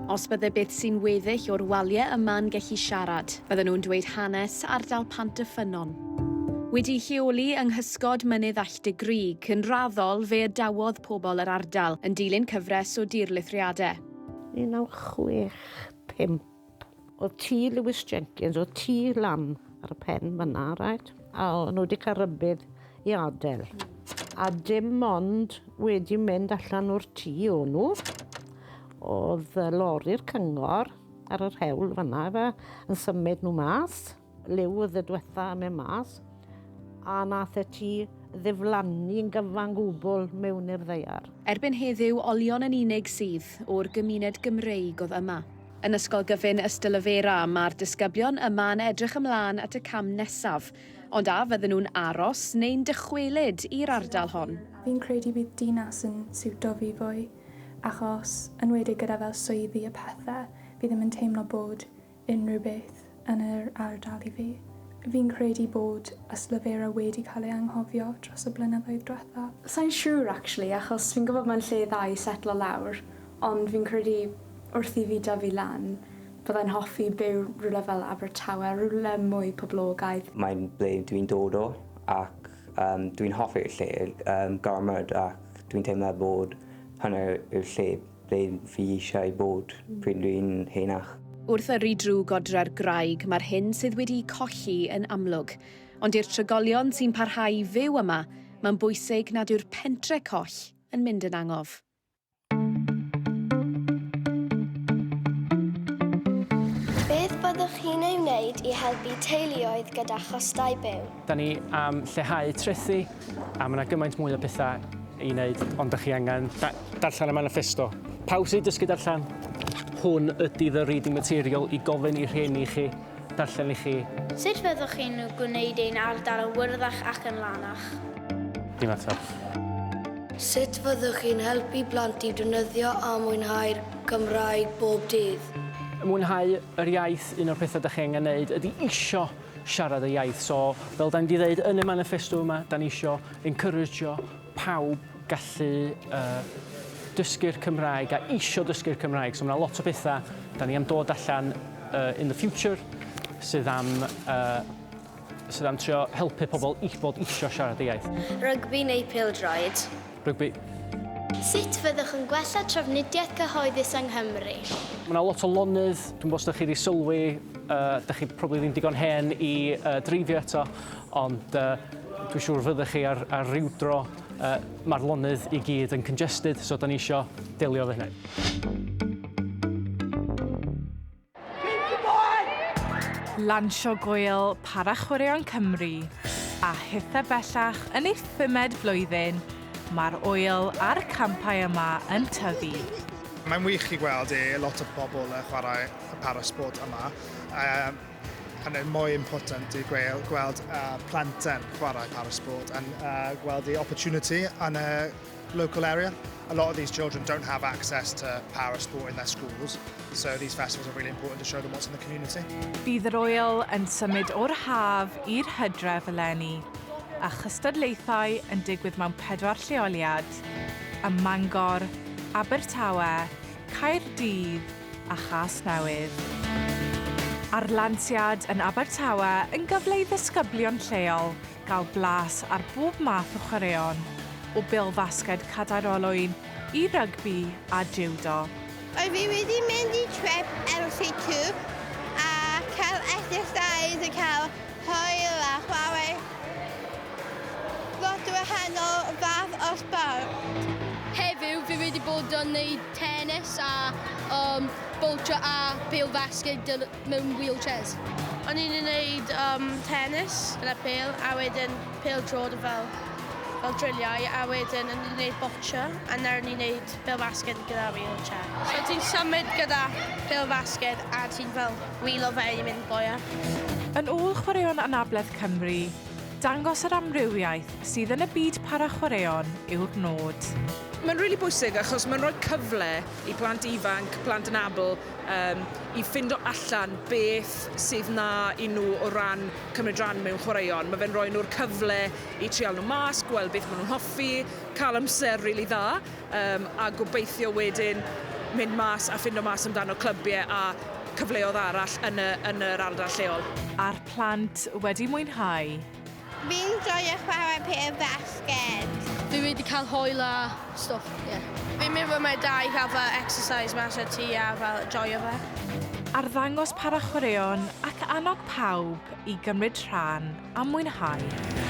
Os bydde beth sy'n weddill o'r waliau yma'n gallu siarad, bydden nhw'n dweud hanes ardal Pantyffynnon. Wedi lleoli yng nghysgod Mynydd Allt y Grug, yn raddol fe adawodd pobl yr ardal yn dilyn cyfres o dirlithriadau. 1965. Oedd tŷ Lewis Jenkins, oedd tŷ lan ar y pen fyna, right? A o'n nhw wedi cael rhybudd i adael. A dim ond wedi mynd allan o'r tŷ o'n nhw, oedd lori'r cyngor ar yr hewl fyna, efe, yn symud nhw mas. Liw oedd y diwetha yn mynd mas, a nath y tŷ ddiflannu yn gyfan gwbl mewn i'r ddaear. Erbyn heddiw, olion yn unig sydd o'r gymuned Gymreig oedd yma. Yn Ysgol Gyfun Ystalyfera, mae'r disgyblion yma'n edrych ymlaen at y cam nesaf, ond a fydden nhw'n aros neu'n dychwelyd i'r ardal hon? Fi'n credu bydd dinas yn siwto fi fwy, achos, enwedig gyda fel swyddi a pethe, fi ddim yn teimlo bod unrhyw beth yn yr ardal i fi. Fi'n credu bod Ystalyfera wedi cael ei anghofio dros y blynyddoedd dwetha. Sai'n siŵr actually, achos fi'n gwybod mae'n lle dda i setlo lawr, ond fi'n credu wrth i fi dyfu lan, byddai'n hoffi byw rhywle fel Abertawe, rhywle mwy poblogaidd. Mae'n ble dwi'n dod o ac um, dwi'n hoffi'r lle um, gormod ac dwi'n teimlo bod hwnna yw'r lle ble fi eisiau bod pryd dwi'n henach. Wrth yrru drwy godre'r graig, mae'r hyn sydd wedi'i colli yn amlwg. Ond i'r trigolion sy'n parhau i fyw yma, mae'n bwysig nad yw'r pentre coll yn mynd yn angof. Beth byddwch chi'n ei wneud i helpu teuluoedd gyda chostau byw? Da ni am lleihau trethi, a mae yna gymaint mwy o bethau i wneud, ond da chi angen da darllen y manifesto. Pawb sy'n dysgu darllen, hwn ydy the reading material i gofyn i rhieni chi darllen i chi. Sut fyddwch chi'n gwneud ein ardal yn wyrddach ac yn lanach? Dim ateb. Sut fyddwch chi'n helpu plant i defnyddio a mwynhau'r Gymraeg bob dydd? Mwynhau yr iaith, un o'r pethau da chi angen neud ydy isio siarad y iaith. So, fel da ni wedi dweud yn y manifesto yma, da ni isio encourageo pawb gallu uh, dysgu'r Cymraeg a isio dysgu'r Cymraeg. So mae yna lot o bethau da ni am dod allan uh, in the future sydd am uh, sydd am trio helpu pobl i bod isio siarad y iaith. Rygbi neu pêl-droed? Rygbi. Sut fyddwch yn gwella trafnidiaeth cyhoeddus yng Nghymru? Mae yna lot o lonydd, dwi'n gwybod os ydych chi wedi sylwi, uh, ydych chi probably ddim digon hen i uh, dreifio eto, ond uh, dwi'n siŵr fyddwch chi ar, ar ryw dro, uh, mae'r lonydd i gyd yn congested, so da ni isio delio efo hynny. Lansio gŵyl Para-chwaraeon Cymru, a hithe bellach yn ei phumed flwyddyn, mae'r ŵyl a'r campau yma yn tyfu. Mae'n wych i gweld e, lot o bobl yn chwarae y parasport yma. Um, and yn mwy important i gweld, gweld uh, plant yn chwarae parasport and uh, gweld the opportunity yn y local area. A lot of these children don't have access to para sport in their schools, so these festivals are really important to show them what's in the community. Bydd yr ŵyl yn symud o'r haf i'r hydref eleni, a chystadlaethau yn digwydd mewn pedwar lleoliad, ym Mangor, Abertawe, Caerdydd a Chasnewydd. A'r lansiad yn Abertawe yn gyfle i ddisgyblion lleol gael blas ar bob math o chwaraeon, o bêl-fasged cadair olwyn i rygbi a jiwdo. Oedd fi wedi mynd i trip LC2 a cael exercise a cael hwyl a chwarae lot o wahanol fath o sport. Heddiw fi wedi bod yn neud tennis a um, bowltro a pêl-fasged mewn wheelchairs. O'n i'n gwneud um, tennis gyda pêl a wedyn pêl droed fel, fel driliau a wedyn o'n i'n gwneud boccia a nawr ni'n gwneud pêl fasged gyda wheelchair. So ti'n symud gyda pêl fasged a ti'n fel wheelo fe i mynd boia. Yn ôl Chwaraeon Anabledd Cymru, dangos yr amrywiaeth sydd yn y byd para-chwaraeon yw'r nod. Mae'n rili bwysig achos mae'n rhoi cyfle i plant ifanc, plant anabl, um, i ffindo allan beth sydd 'na i nhw o ran cymryd rhan mewn chwaraeon. Mae fe'n rhoi nhw'r cyfle i trial nhw mas, gweld beth maen nhw'n hoffi, cael amser rili dda, um, a gobeithio wedyn mynd mas a ffindo mas amdano clybiau a cyfleoedd arall yn, y, yn yr ardal lleol. A'r plant wedi mwynhau. Fi'n joio chwarae pêl fasged. Fi wedi cael hwyl a stwff, ie. Yeah. Fi'n meddwl mae da i cael fel exercise mas o'r tŷ a fel joio fe. Arddangos para chwaraeon ac annog pawb i gymryd rhan a mwynhau.